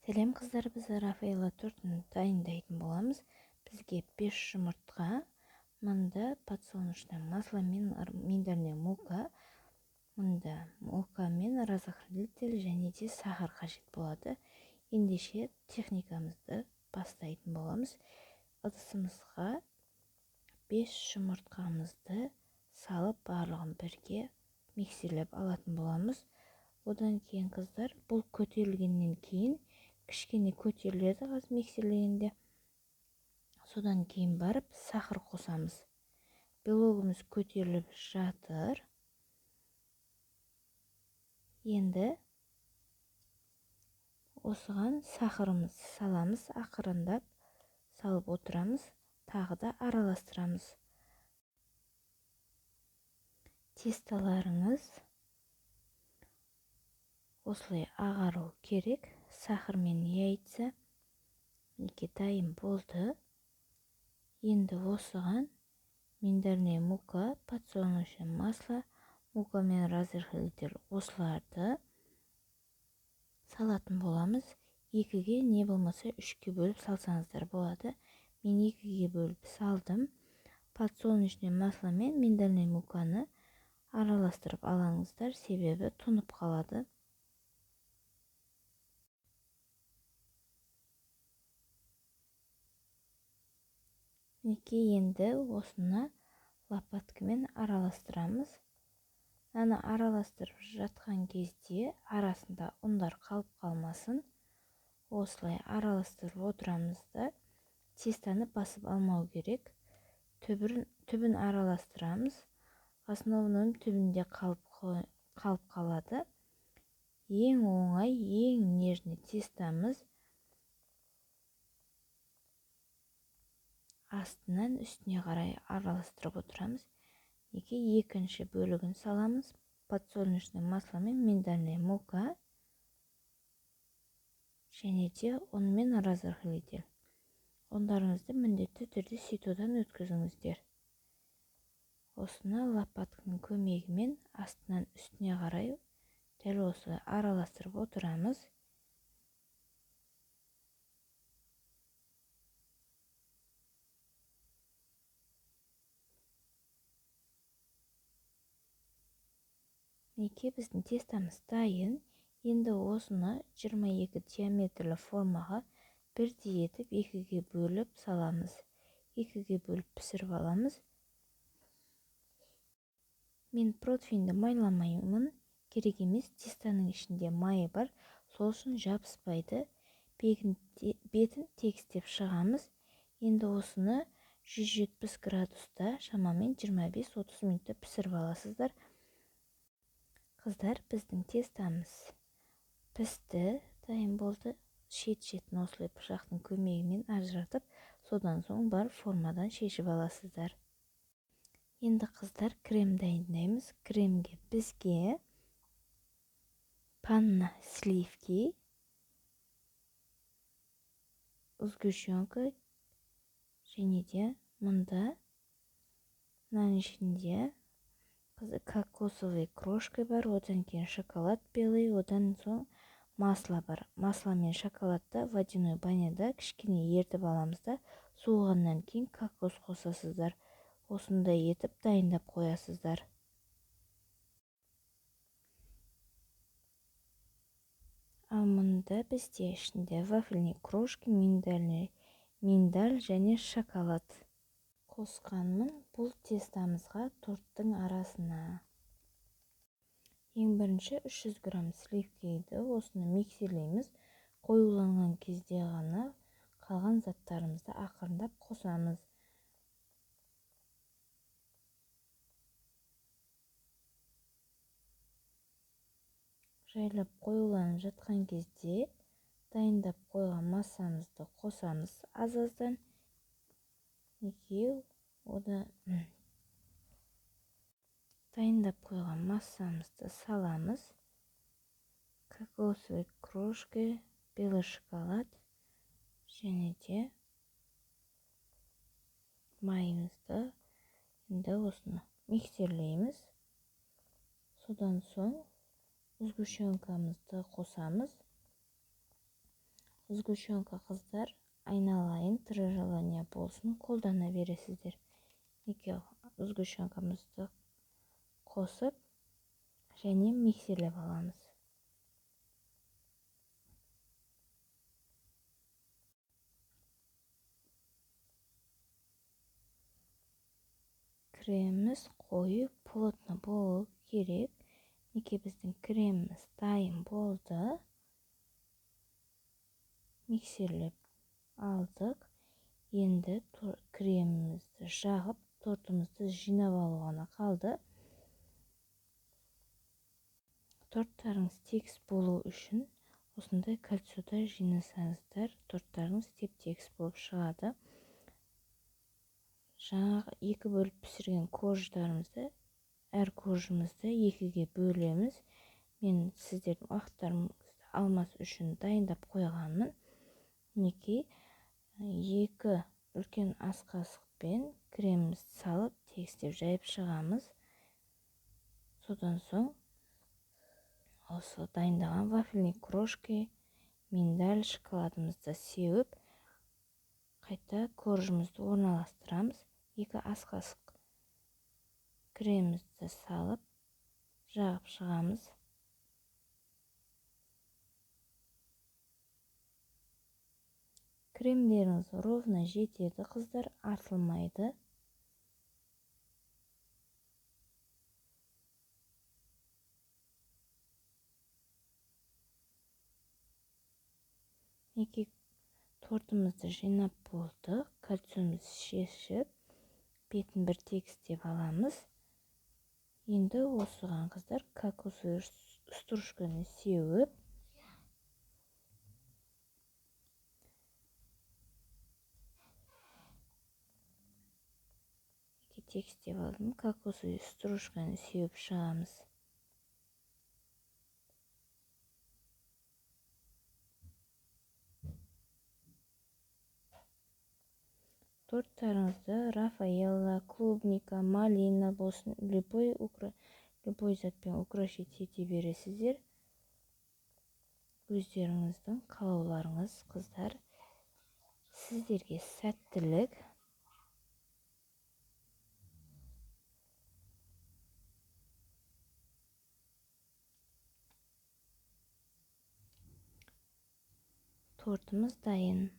Сәлем қыздар, біз Рафаэлло тортын дайындайтын боламыз. Бізге 5 жұмыртқа, мында подсолнечное масло мен миндальная мука, мында мука мен разрыхлитель және де сахар қажет болады. Ендеше техникамызды бастайтын боламыз. Ыдысымызға 5 жұмыртқамызды салып, барлығын бірге миксерлеп алатын боламыз. Одан кейін қыздар, бұл көтерілгеннен кейін кішкене көтеріледі қазір миксерлегенде. Содан кейін барып сахар қосамыз. Белогымыз көтеріліп жатыр. Енді осыған сахарымызды саламыз, ақырындап салып отырамыз, тағы да араластырамыз. Тесталарыңыз осылай ағару керек. Сахар мен яйца мінекей дайын болды. Енді осыған миндальная мука, подсолнечное масло, мука мен разрыхлитель осыларды салатын боламыз. 2-ге не болмаса 3-ке бөліп салсаңыздар болады. Мен 2-ге бөліп салдым. Подсолнечное масло мен миндальная муканы араластырып алаңыздар, себебі тұнып қалады. Мінекей енді осыны лопаткамен араластырамыз. Аны араластырып жатқан кезде арасында ұндар қалып қалмасын. Осылай араластырып отырамыз да, тестаны басып алмау керек. Түбін араластырамыз. Основном түбінде қалып қалады. Ең оңай, ең нежный тестамыз. Астынан үстіне қарай араластырып отырамыз. Неге екінші бөлігін саламыз. Подсолнечное масло мен миндальная мука және де ұн мен разрыхлитель. Ұндарыңызды міндетті түрде ситодан өткізіңіздер. Осыны лопатканың көмегімен астынан үстіне қарай дәл осылай араластырып отырамыз. Мінекей біздің тестамыз дайын. Енді осыны 22 диаметрлі формаға бірдей етіп 2-ге бөліп саламыз. 2-ге бөліп пісіріп аламыз. Мен противеньді майламаймын, керек емес, тестаның ішінде майы бар, сол үшін жабыспайды. Бетін тегістеп шығамыз. Енді осыны 170 градуста шамамен 25-30 минутта пісіріп аласыздар. Қыздар, біздің тестамыз пісті, дайын болды. Шет-шетін осылай пышақтың көмегімен ажыратып, содан соң барып формадан шешіп аласыздар. Енді қыздар, крем дайындаймыз. Кремге бізге панна сливки, сгущенка және де мында мынаның ішінде кокосовый крошка бар, одан кейін шоколад белый, одан соң масло бар. Масло мен шоколадты водяной баняда кішкене ертіп аламыз да, суығаннан кейін кокос қосасыздар. Осындай етіп дайындап қоясыздар. Ал мұнда бізде ішінде вафельный крошки, миндаль және шоколад қосқанмын бұл тестамызға торттың арасына. Ең бірінші 300 грамм сливкиді осыны миксерлейміз. Қоюланған кезде ғана қалған заттарымызды ақырындап қосамыз. Жайлап қоюланып жатқан кезде дайындап қойған массамызды қосамыз аз-аздан. Екеу, ода дайындап қойған массамызды саламыз. Кокосовый крошка, белый шоколад және де майымызды енді осыны миксерлейміз. Содан соң сгущенкамызды қосамыз. Сгущенка, қыздар, айналайын, тірі желание болсын, қолдана бересіздер. Неке сгущенкамызды қосып және миксерлеп аламыз. Креміміз қою, плотно болу керек. Неке біздің креміміз дайын болды. Миксерлеп алдық. Енді кремімізді жағып, тортымызды жинап алу ғана қалды. Торттарыңыз тегіс болу үшін осындай кольцода жинасаңыздар, торттарыңыз теп-тегіс болып шығады. Жаңағы екі бөліп пісірген корждарымызды, әр коржымызды екіге бөлеміз. Мен сіздердің уақыттарыңызды алмас үшін дайындап қойғанмын. Мінекей, 2 үлкен ас қасықпен кремімізді салып, тегістеп жайып шығамыз. Содан соң осы дайындаған вафельный крошки, миндаль, шоколадымызды сеуіп, қайта коржымызды орналастырамыз. 2 ас қасық кремімізді салып, жағып шығамыз. Кремдеріңіз ровно жетеді, қыздар, артылмайды. Мінекей, тортымызды жинап болдық. Кольцомызды шешіп, бетін бір тегістеп аламыз. Енді осыған, қыздар, кокосовый стружканы сеуіп, тегістеп алдым. Кокосовый стружканы сеуіп шығамыз. Торттарыңызды Рафаэлла, клубника, малина болсын, любой затпен украшить ете бересіздер. Өздеріңіздің қалауларыңыз, қыздар. Сіздерге сәттілік. Тортымыз дайын.